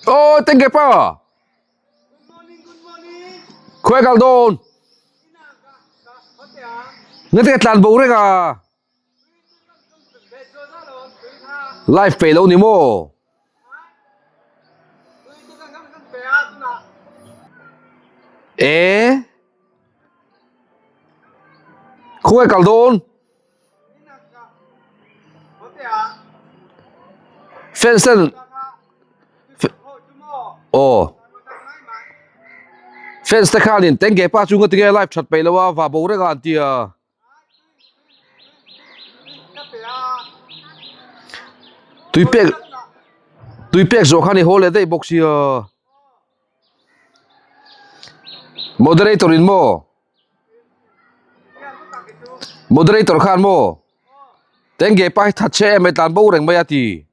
Aw tengge pa. Khuai kal dawn. Ngati ka tlan bo reng a. Live pe lo ni maw? E Khuai kal dawn. Fans ten aw fans te khanin tengge pa chu ngatinge live that peih lo a va bo reng a an ti a. Tui pek tui pek zawh khan i haw leh daih bawk sia. Moderator in maw? Moderator khan maw? Tengge pa hi that che em mai tlan bo reng mai a ti.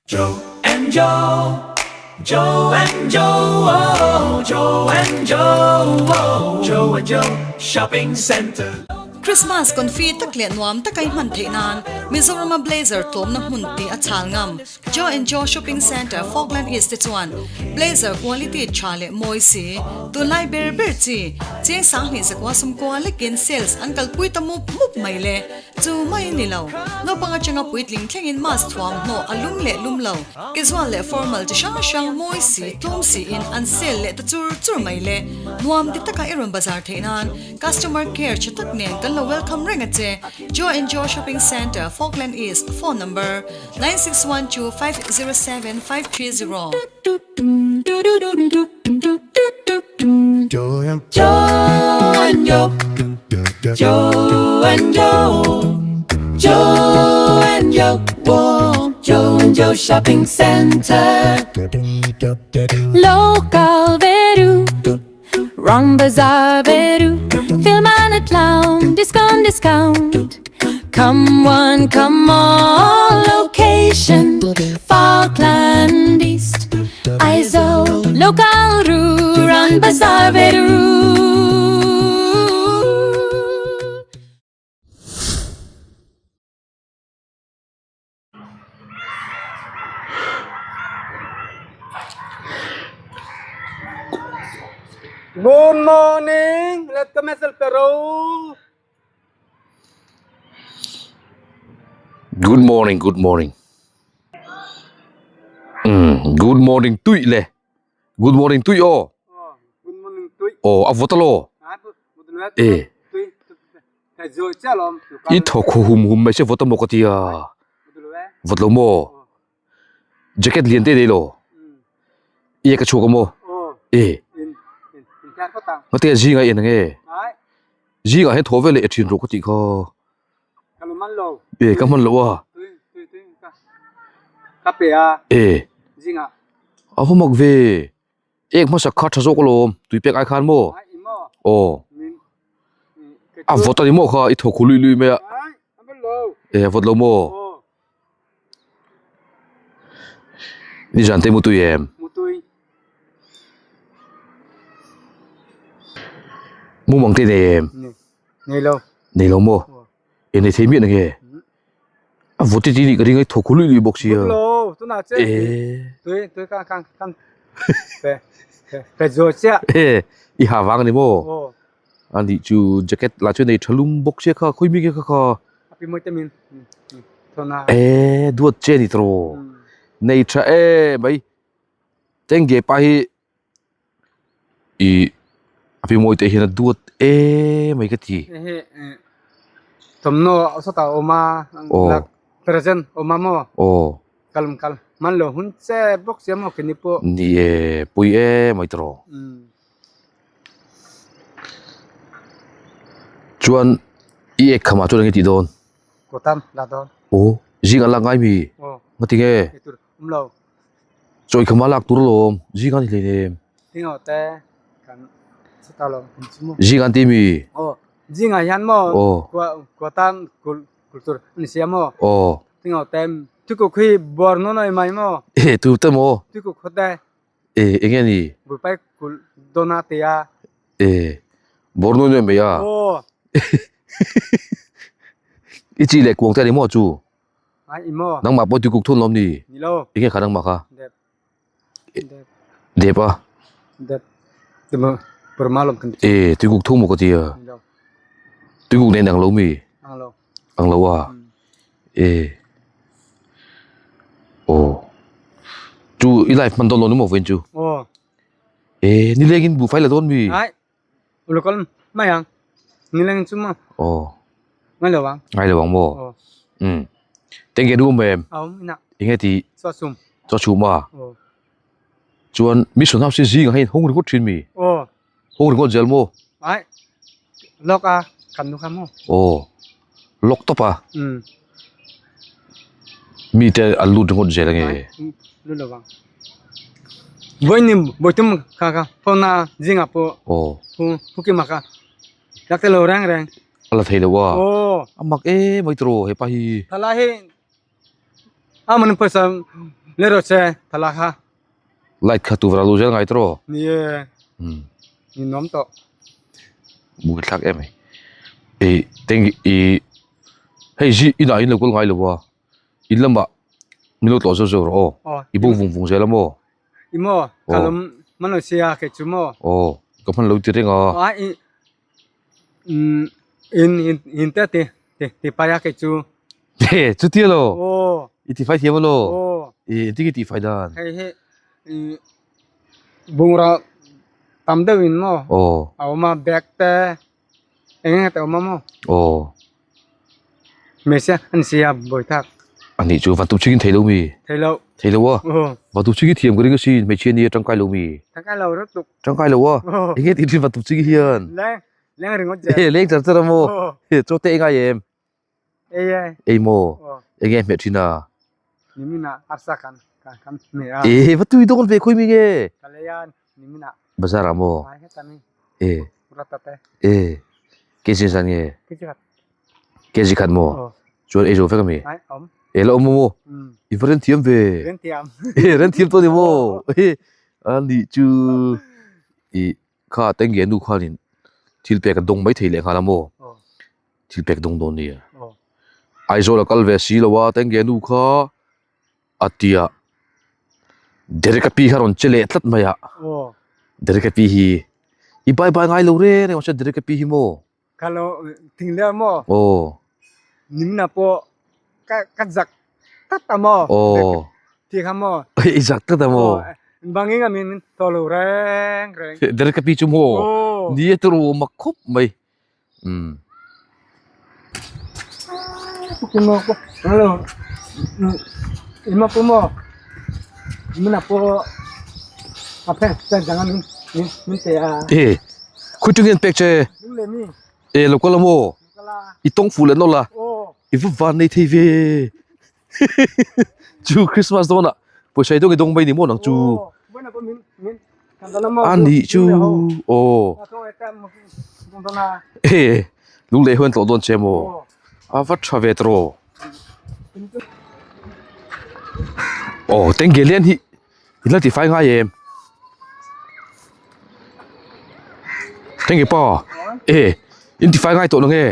Joe and Joe, Joe and Joe, oh, Joe and Joe, oh, Joe and Joe Shopping Center. Christmas confi tak leh nuam taka i hman theih nan Mizorama Blazer tlawmna hmun tih a chhal ngam. Joe and Joe Shopping Centre, Falkland East te chuan Blazer quality tha leh mawi si, tunlai ber ber chi, cheng sanghnih zakua sumkua lekin sales an kalpui ta mup mup mai le. Chu mai ni lo, naupang atanga puitling thlengin mask thuam hnawh a lum leh lum lo, casual leh formal chi hrang hrang mawi si, tlawm siin an sale leh ta chur chur mai le. Nuam ti taka i rawn bazar theih nan customer care tha tak nen kan lo welcome reng a che. Joe and Joe Shopping Centre, Falkland East, phone number. 9612 507 530. Joe and Joe, Joe and Joe, Joe and Joe Shopping Center. Local veru, Rang Bazaar veru, Filmana clown, discount, discount. Come one, come all, location, Falkland East, Aizawl, local ru, Rang Bazaar veru. Good morning. Let's commence el Peru. Good morning, good morning. Um, good morning tui le. Good morning tui o. Good morning tui. Oh, a votalo. E. I thaw khu hum hum mai se vawt a maw ka tia. Vawt lo maw? Jacket lian te nei lo. I ka chhuak a maw? E. Ngatinge zinga i en ange? Zingah hian thaw vel leh e thin rawh ka tih kha. E ka hman lo a. E. A va mak ve. Ek hmasa kha tha zawk alawm tui pek ai khan maw aw a vawt a ni maw kha i thaw khu lui lui mai a e a vawt lo maw nizan te mutui em mumang te nei em nei lo maw e nei thei miah na nge. A vawt titi nih ka ring a i thaw khu luih luih bawk sia. Lo tunah che Eh. tui tui kan kan kan pe pe zo chiah. Eh i ha vang ani maw? Aw. Ani chu jacket lah chu nei tha lum bawk sia kha khawi mi nge kha kha. A pi mawi te min thawna. Eh duat che ni tawh. Nei tha em mai. Tengge pa hi Ih a pi mawi te hian a duat em mai ka ti. Hehe thawmhnaw sawtah a awm a present awm a maw kal kal hman lo hun che bawk sia maw kini pawh. Ni e pui em mai tawh. Chuan i ek khamah chuan enge tih dawn? Kawtam la dawn. Aw zing an lak ngai mi? Ngati nge? Awm lo. Chawi khama lak tur alawm, zing an ti hlei nem. Tingo te kan chita lo kan chu mo. Zing an ti mi? Aw, zing ah hian maw Aw. kua kua tan kul kul tur an sia maw. Aw. Tingo te tuku khi bor no noi mai maw. E tu te maw. Tuku khaw te. E enge ni? Bupai kul dona te a. E bor no noi mai a. Aw. I chi leh kuang te ani maw chu? Nangmah pawh tuikuk thun lawm ni? Enge kha nangmah kha? Dep a? E tuikuk thung maw ka ti a? Tuikuk nen ang lo mi? Ang lo a? E aw chu i life hman dawn lo ni maw vawiin chu? E nilengin buhfai la dawn mi? Ulukal mai ang. Nileng chu maw? Aw. Ngai lo ang. Ngai lo ang maw? Aw. Um. Tenge du awm em? Awm ina. Enge ti? Chaw chhum. Chaw chhum a? Aw. Chuan mission house hi zingah hian hawng ringawt thin mi? Aw. Hawng ringawt zel maw? Ai. Lock a kan nu kha maw? Aw. Lock tawp a? Um. Mi te an lut ringawt zel ange? Ai. Lut lo ang. Vawiin bawitum kha kha phone a zingah pawh Aw. pu pu Kima kha rak te lo reng reng. A la thei lo a. Aw. A mak em mai tawh hepa hi. Thalai hi a man pawisa le rawh se thalai kha. Light kha tuvra lu zel ngai tawh. Ni e. Ni nuam tawh. Mui thlak em mai. Ei teng i hei zi inah in lo kal ngai lo a. In lamah min lo tlawh zeuh zeuh rawh aw. I bo vung vung zel a maw? I maw? Ka lawm man lo sia kei chu maw? Aw, ka hman lo ti reng a. Aw, i in in te ti ti pai a kei chu. He, chutia lo. Aw. I ti fai thiam a lo. Aw. I engtin nge i tih fai dan? Hei hi bungraw tam deuh in maw? Aw. A awm a bag te Eng nge tawh maw? Aw. Hmeichhia an sia bawi thak. A nih chu van tum chingin thei lo mi? Thei lo. Thei lo a? Aw. Van tum chingin thiam ka ring asin hmeichhia nia tangkai lo mi? Tangkai lo rawt tuk. Tangkai lo a? Aw. Eng nge tih thin van tum chingin hian? Leng leng ringawt zel. E leng char char a maw? Aw. Chaw te engai em? Ei e. Ei maw? Aw. Eng nge hmeh thin a? Nimina arsa kan kan hmeh a. E va tui dawn ve khawi mi nge? Ka lei a nimina. Bazar ah maw? Ai heta mi. E. Rata te. E. Kg zan nge? Kg khat. Kg khat maw? Aw. Chuan ei zo vek ami? Ai awm. E la awm maw? Um. I va renthiam ve. Renthiam. E renthiam tawh ni maw? E a nih chu i kha tengge nu khanin thil pek a dawng mai thei leh nghal a maw? Aw. Thil pek dawng dawn nia. Aw. Aizawl a kal ve si lo a tengge nu kha a tia Derek a pi kha rawn che leh tlat mai a. Aw. Derek a pi hi i bye bye ngai lo reng reng mahse Derek a pi hi maw? Kha lo thing leh maw? Aw. Nimna pawh ka ka zak tlat a maw? Aw. Ti kha maw? I zak tlat a maw? Aw. Banging a min thaw lo reng reng. Derek a pi chu maw? Aw. Ni e turu mak khawp mai. Umm. Hello. Ima pu maw? Mina pawh a phen chen dang a min min min pe a. E khawi tang hian pek che? Lung leh mi. E lo kal a maw? Lo kal a. I tawng fuh leh nawlh a. Aw. I va van nei thei ve. Chu Christmas dawnah pawisa i dawng i dawng mai ni maw nang chu. Aw. Vawiin ah pawh min min A nih chu aw e lunglei huan tlawh dawn che maw a va tha ve tawh aw tengge lian hi i la tifai ngai em tengge pa e in tifai ngai tawh lo nge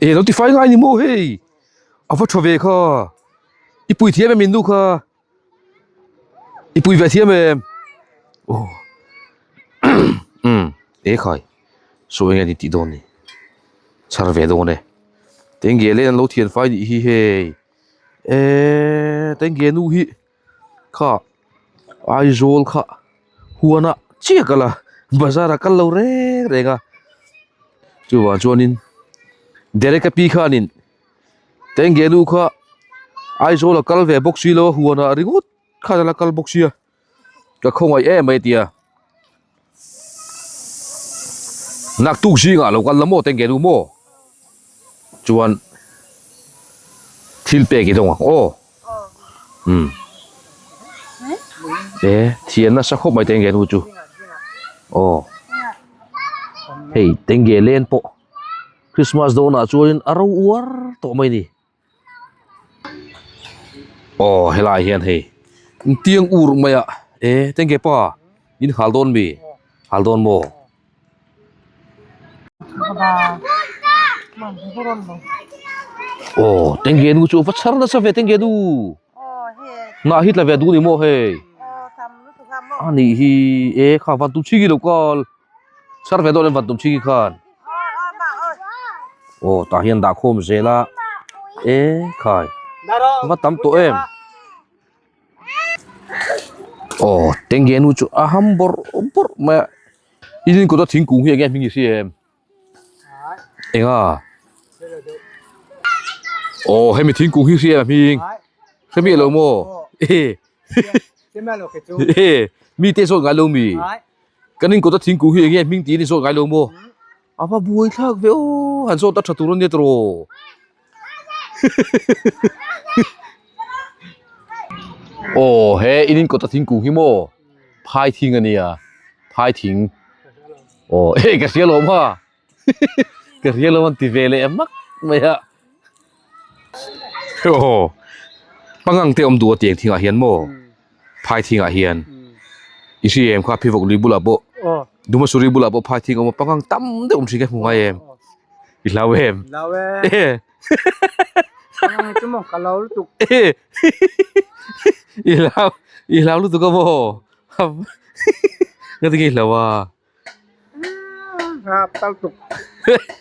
e lo tifai ngai ni maw hei a va tha ve kha i pui thiam em in nu kha. I pui ve thiam em aw umm e khai saw eng nge ni tih dawn ni chhar ve dawn e tengge leh an lo thian fai nih hi hei eee tengge nu hi kha Aizawl kha huan ah chiah kal a bazar ah kal lo reng reng a chuvang chuanin Derek a pi khanin. Tengge nu kha Aizawl a kal ve bawk si lo a huan ah ringawt khan a la kal bawk sia ka khawngaih em mai tia naktuk zingah lo kal la maw Tengge nu maw chuan thil pek i dawng ang aw umm e thian nasa khawp mai Tengge nu chu aw hei Tengge len pawh. Christmas dawnah chuanin a ro uar tawh mai a ni. Aw helai hian hei intiang ur mai a e tengge pa in hal dawn mi hal dawn maw? Aw tengge nu chu va chhar nasa ve tengge nu hnah hi tla ve duh a ni maw hei a nih hi e kha van tum chhingi lo kal chhar ve dawn em van tum chhingi khan aw tah hian dah khawm zel a e khai va tam tawh em. Aw tengge nu chu a ham bawrh bawrh mai a i din kawt a thingkung hi enge hming i hria em enga aw hemi thingkung hi hria em a hming hre miah lo maw e mi te zawt ngai lo mi kan in kawt a thingkung hi enge hming tiin i zawt ngai lo maw a va buai thlak ve aw han zawt a tha tur a nia tawh aw he in in kawt a thingkung hi maw phai thing a nia phai thing aw hei ka hria lawm ha ka hria lawm an ti ve leh mak mai a aw pangang te awm duh a tiang thingah hian maw phai thingah hian i hria em kha phivawk lui bulah pawh Dumasuri bulah pawh phai thing a awm a pangang tam deuh awm thin ka hmu ngai em i hlau em Hlau e pangang hi chu maw ka hlau lutuk i hlau i hlau lutuk a maw ngatinge i hlau a Rap tal tuk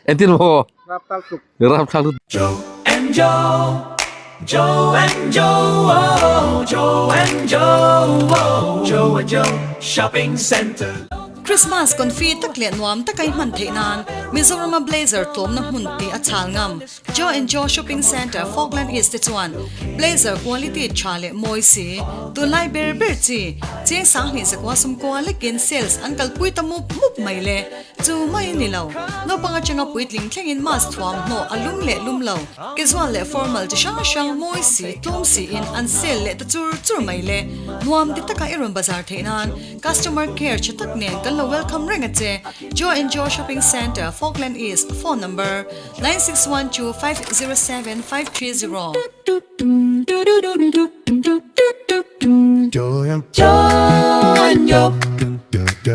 engtin maw rap tal tuk rap thlak lutuk Joe and Joe Joe and Joe oh, Joe and Joe oh, Joe and Joe Shopping Center. Christmas confi tak leh nuam taka i hman theih nan Mizorama Blazer tlawmna hmun tih a chhal ngam. Joe and Joe Shopping Centre, Falkland East te chuan Blazer quality tha leh mawi si, tunlai ber ber chi, cheng sanghnih zakua sumkua lekin sales an kalpui ta mup mup mai le. Chu mai a ni lo, naupang atanga puitling thlengin mask thuam hnawh a lum leh lum lo, casual leh formal chi hrang hrang mawi si, tlawm siin an sale leh ta chur chur mai le. Nuam ti taka i rawn bazar theih nan customer care tha tak nen kan lo welcome reng a che. Joe and Joe Shopping Centre, Falkland East, phone number. 9612 507 530. Joe and Joe,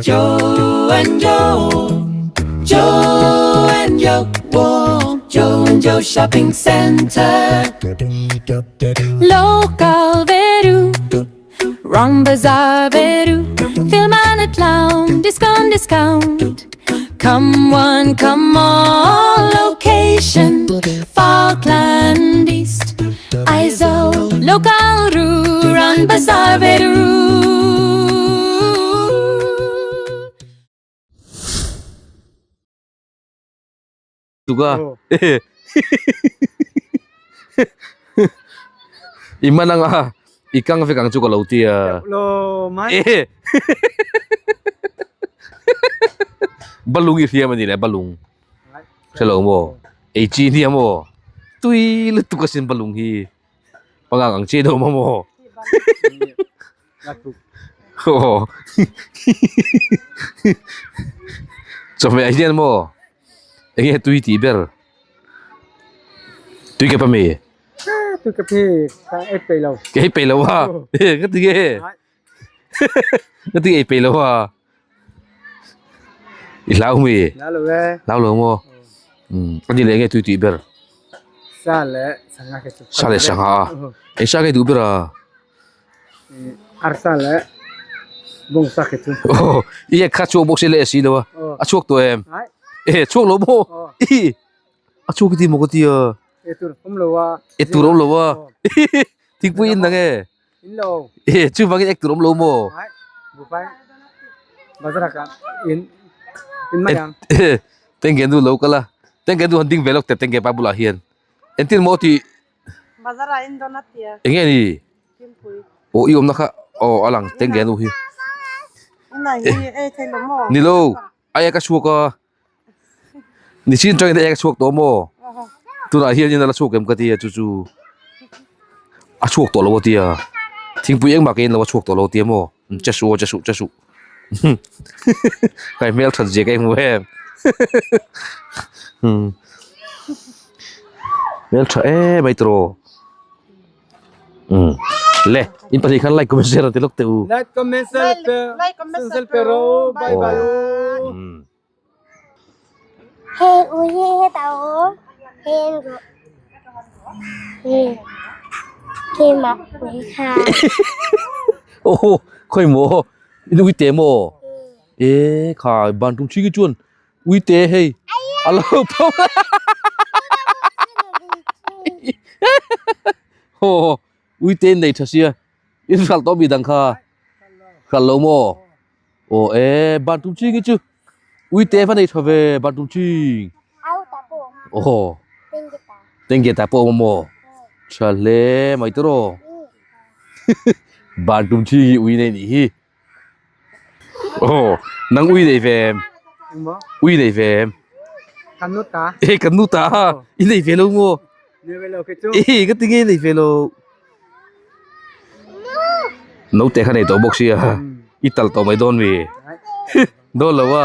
Joe and Joe, Joe and Joe, Joe and Joe Shopping Center. Local veru, Rang Bazaar veru, Film and a clown, discount, discount. Come one, come all, location, Falkland East, Aizawl, local ru, Rang Bazaar veru. Tuka i man anga i kang vek ang chu ka lo tia lo mai balung i hriam ani le balung hrelo maw ei chi nia maw tui lutuk asin balung hi pangang ang chi deuh maw maw Aw chawhmeh ah hian maw enge tui tih ber tui ka pa mi tui ka pi ka ei peih lo ka ei peih lo a ka ti nge ka ti ei peih lo a i hlau mi hlau lo e hlau lo maw ka ti leh enge tui tih ber sa leh sangha ka chu sa leh sangha eng sa nge duh ber a Arsa leh bawngsa khi chu. Aw, i ek kha chhuak bawk si leh si lo a. A chhuak tawh em? E, chhuak lo maw? I, a chhuak i ti maw ka ti a. E tur awm lo a. E tur awm lo a. Thingpui in nang e. In lo. E, chuvangin ek tur awm lo maw? Buhfai bazar ah khan in in mai ang. Tengge nu lo kal a. Tengge nu han ding ve lawk teh tengge pa bulah hian. Entir maw tih Bazar ah in dawn a tia. Enge ni? Thingpui. Aw i awmna kha aw a lang tengge nu hi. Inai hi ei thei lo maw? Ni lo, aia ka chhuak a. Ni chin tangin aia ka chhuak tawh maw? Tunah hian in a la chhuak em ka tia chu chu a chhuak tawh lo a tia. Thingpui engmah ka in lo a chhuak tawh lo a tia maw? Che suh aw che suh che suh. Kai hmel that zia ka hmu em hmel tha em mai tawh um le in pahnih khan like comment share an ti lawk teh u like comment share like comment share pe ro bye bye um Hei ui hi hetah a awm hei en rawh. Keimah ui kha. Aw khawi maw i uite maw? E khai ban tum chhingi chuan uite hei a lo pawm aw uite in nei tha sia in hralh tawh mi dang kha hralh lo maw aw e ban tum chhingi chu uite va nei tha ve ban tum chhing aw tengge ta pawh awm maw tha hle mai tawh ban tum chhingi ui nei nih hi. Aw nang ui nei ve em? Ui nei ve em? Kan nu ta. E kan nu ta i nei ve lo maw? Nei ve lo ke chu. E ka ti nge nei ve lo. Naute kha nei tawh bawk sia i tal tawh mai dawn mi. Dawn lo a.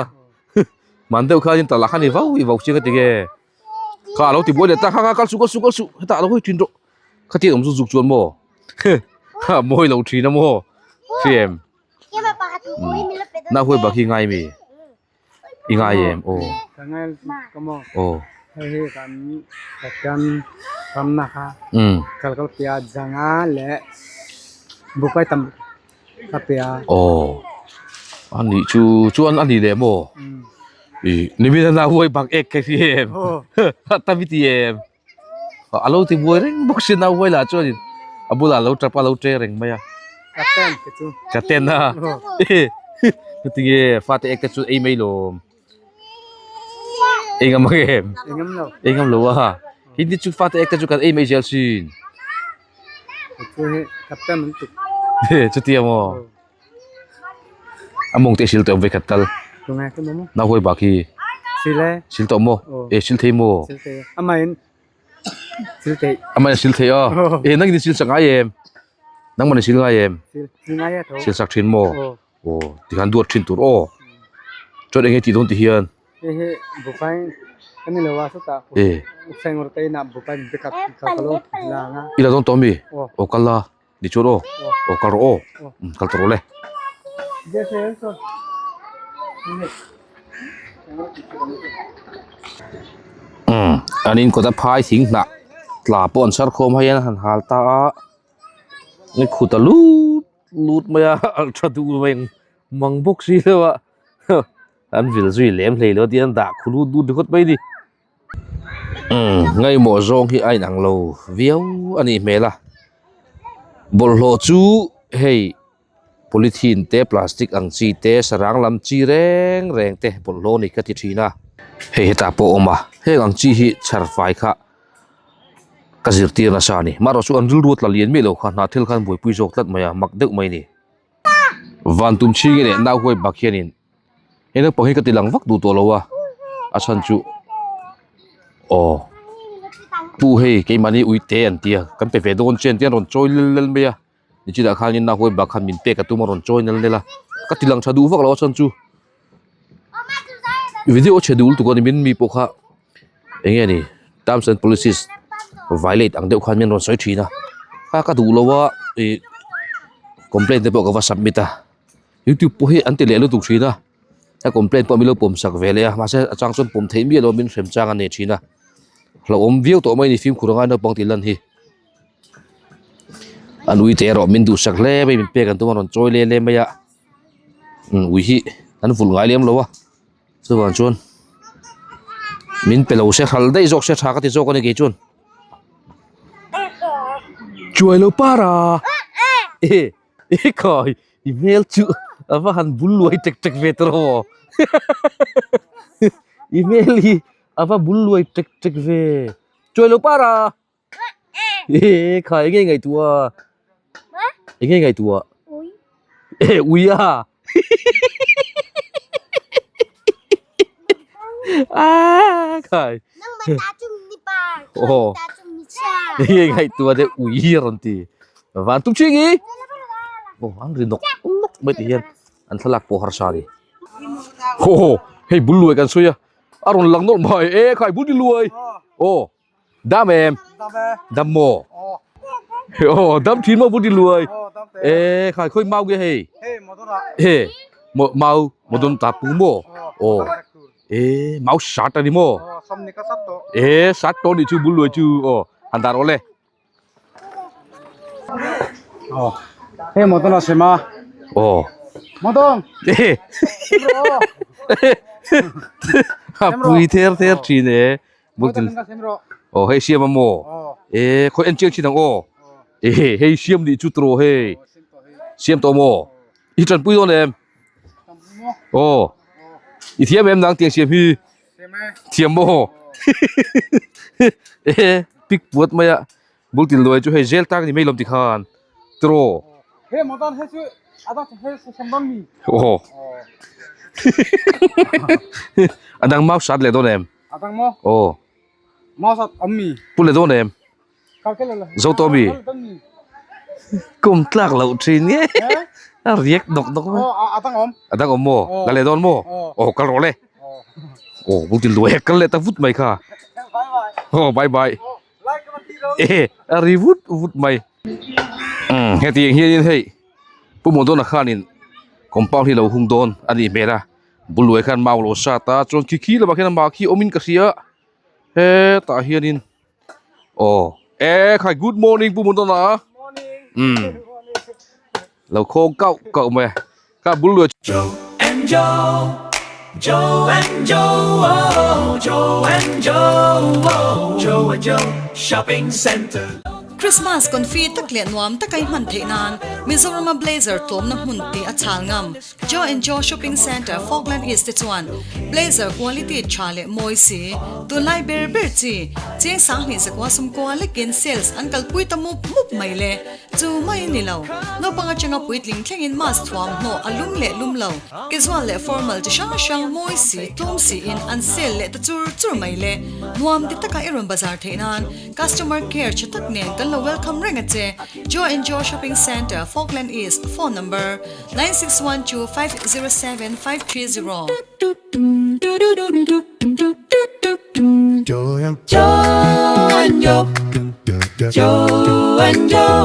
Man deuh khan in tal ah khan i vau i vau sia ka ti nge. Kha a lo ti buai leh ta kha kha kal suh kal suh kal suh hetah a lo hawi thin rawh. Khatiang awm chu zuk chuan maw kha mawi lo thin a maw hriam na huai bak hi ngai mi i ngai em aw aw aw ani chu chuan ani leh maw ih nimin a na huai bak ek ka hria em ta mi ti em. A lo ti buai reng bawk si nau huai lah chuanin a bulah a lo tap a a lo che reng mai a Ka ten te chu ka ten a chutinge fate ek te chu ei mai lawm ei ngam ang em ei ngam lo ei ngam lo a hindi chu fate ek te chu kan ei mai zel sin chu hi ka ten an tuk chutia maw A mawng te sil tawh ve khat tal. Nau hawi bak hi. Sil tawh maw? E sil thei maw? Amahin a sil thei a. E nangin i sil sak ngai em? Nangman i sil ngai em? Sil sak thin maw? Aw tikhan duat thin tur aw. Chuan eng nge tih dawn ti hian? E. I la dawn tawh ami? Aw kal la. Ni chuan aw aw kal rawh aw kal ta rawh le. Umm an in kawt a phai thing hnah tla pawh an chhar khawm hei an han hal ta a ni khut a lut lut mai a alh tha duh mai ang mang bawk si lo a an vil zui lem hlei lo a tia an dah khu lut lut ringawt mai a ni. Umm ngaihmawh zawng hi a inang lo viau a nih hmel a bawlhhlawh chu hei polythene te plastic ang chi te sarang lam chi reng reng te bawlhhlawh a ni ka ti thin a hei hetah pawh a awm a heng ang chi hi chhar fai kha ka zirtir nasa a ni marawh chu an rilru a tla lian miah lo kha hna thil khan buaipui zawk tlat mai a mak deuh mai a ni van tum chhing leh nau huai bak hianin. He naupang hi ka ti lang vak duh tawh lo a a chhan chu aw pu hei keimahni uite an tia kan pe ve dawn che an tia an rawn chawi lel lel mai a nichina khanin nau huai bak khan min pek a tum a rawn chawi nel nel a ka ti lang tha duh vak lo a chhan chu video chhe duh lutuk a ni min mi pawh kha eng nge ni terms and policies violate ang deuh khan min rawn sawi thin a kha ka duh lo a ih complaint te pawh ka va submit a. Youtube pawh hi an ti leh lutuk thin a a complaint pawh min lo pawm sak ve leh a mahse a chang chuan pawm theih miah lo min hrem chang a nei thin a hlauhawm viau tawh mai a ni fimkhur angai naupang tih lan hi an ui te erawh min duhsak hle mai min pek an tum a rawn chawi leh leh mai a ui hi an vulh ngai lem lo a chuvang chuan min pe lo se hral daih zawk se tha ka ti zawk a ni kei chuan chuai lo para e. I khawi i hmel chu a va han bul luai tek tek ve ta rawh i hmel hi a va bul luai tek tek ve chuai lo para e khai enge ngaihtuah enge ngaihtuah e ui a a khai aw enge ngaihtuah deuh ui hi a rawn ti. Van tum ching i aw an ri nawk nawk mai ti hian an thlalak pawh harsa a ni haw haw hei bul luai kan sawi a a rawn lang nawlh mai e khai bul ni luai aw dam em dam maw aw dam thin maw bul ni luai e khai khawi mau nge hei e mau motor ta pu maw aw e mau sat a ni maw e sat tawh ni chu bul luai chu aw. Han dar awle. Aw hei motor a sem a. Aw. Motor. A pui ther ther thin e. Bul Aw hei siam a maw? E khawi en chiang thin ang aw. E hei siam nih chu tawh hei. Siam tawh maw? I tanpui dawn em? Aw. I thiam em nang tiang siam hi? Thiam maw? E pik puat mai a. Bul tin luai chu hei zel tak ni mai lawm ti khan. Tawh. He motor he chu ada he siam dawn mi. Aw. A dang mau sat leh dawn em? A dang maw? Aw. Mau sat awm mi. Pu leh dawn em? Kal ke lo. Zo tawh mi. Kum tlak loh thin nge. A riak dawk dawk mai. Aw, a dang awm. A dang awm maw? La leh dawn maw? Aw, kal rawh le. Aw, bul tin luai kal leh ta vut mai kha. Bye bye. Aw, bye bye. E, a ri vut vut mai. Umm, hetiang hianin hei Pu Modona khanin compound hi lo hung dawn a nih hmel a. Buluai khan mau lo sat a chuan khi khi lamah khian amah khi awmin ka hria hetah hianin aw e khai good morning pu Mundana umm lo khawng kauh kauh mai a kha Buluai Joe and Joe Joe and Joe oh Joe and Joe oh Joe and Joe shopping center. Christmas confi tak leh nuam taka i hman theih nan Mizorama Blazer tlawmna hmun tih a chhal ngam. Joe and Joe Shopping Centre, Falkland East te chuan blazer quality tha leh mawi si, tunlai ber ber chi, cheng sanghnih zakua sumkua lekin sales an kalpui ta mup mup mai le. Chu mai ni lo, naupang atanga puitling thlengin mask thuam hnawh a lum leh lum lo, casual leh formal chi hrang hrang mawi si, tlawm siin an sale leh ta chur chur mai le. Nuam ti taka i rawn bazar theih nan customer care tha tak nen kan lo welcome reng a che. Joe and Joe Shopping Centre, Falkland East, phone number. 9612 507 530. Joe and Joe, Joe and Joe,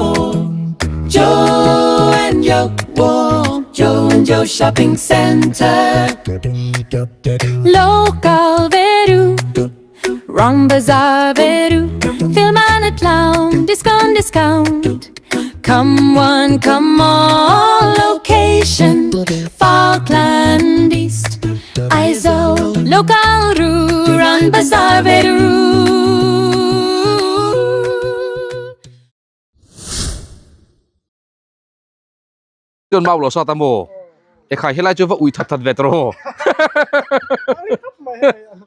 Joe and Joe, Joe and Joe Shopping Center. Local veru, Rang Bazaar veru, Filman a clown, discount, discount. Come one, come all, location, Falkland East, Aizawl, local ru, Rang Bazaar veru. Chuan mau lo sat a maw? Ekhai helai chu va ui that that ve ta rawh.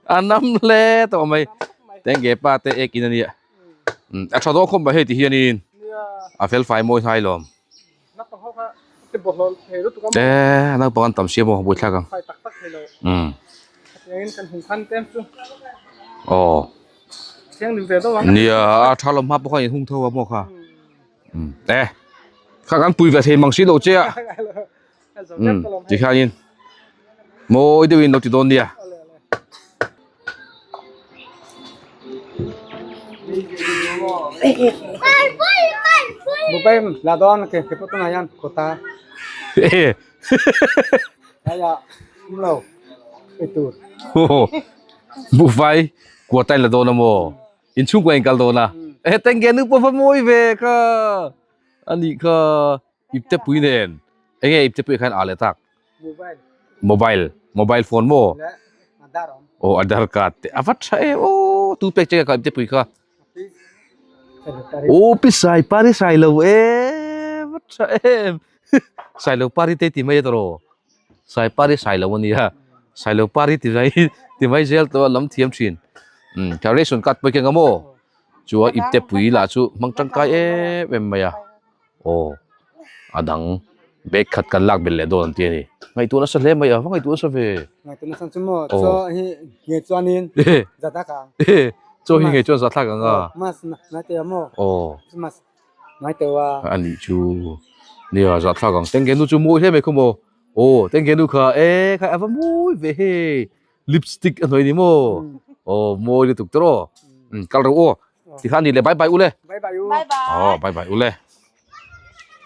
A nam hle tawh mai. Tenge pa te ek in ania. A tha dawn khawp mai hei ti hianin a fel fai mawi hnai lawm. E naupang an tam sia maw buaithlak ang. Aw. Nia a tha lawm hma pawh khan in hung tho a maw kha. E kha kan pui ve thei mang si lo che a um ti khanin mawi deuhin lo ti dawn nia Mobile la dawn ke ke pawh tunah hian kawta aia awm lo ei tur buhfai kuata in la dawn a maw Inchhungkua in kal dawn a. E tenge nu pawh va mawi ve kha. Ani kha ipte pui nen. Enge ipte pui khan a leh tak. Mobile. Mobile. Mobile phone maw? Le Aadhaar awm. Aw Aadhaar card te. A va tha em aw. Tu pek che ka ipte pui kha. Aw pi sai pari sai lo e. Va tha em. Sai lo pari te ti mai a tawh. Sai pari sai lo ania sai lo pari ti mai ti mai zel tawh a lam thiam thin umm ka ration card pawh i keng a maw chuan ipte pui lah chu hmang tangkai em em mai a aw a dang bag khat kan lak belh leh dawn an ti a ni ngaihtuah nasa hle mai a va ngaihtuah nasa ve aw chaw hi ngei chuan za thlak ang a aw. A nih chu nia zahthlak ang tengge nu chu mawi hle mai khaw maw aw tengge nu kha e khai a va mawi ve hei lipstick a hnawih ni maw aw mawi lutuk tawh rawh kal rawh aw tikhan ni le bye bye u le bye bye u aw bye bye u le.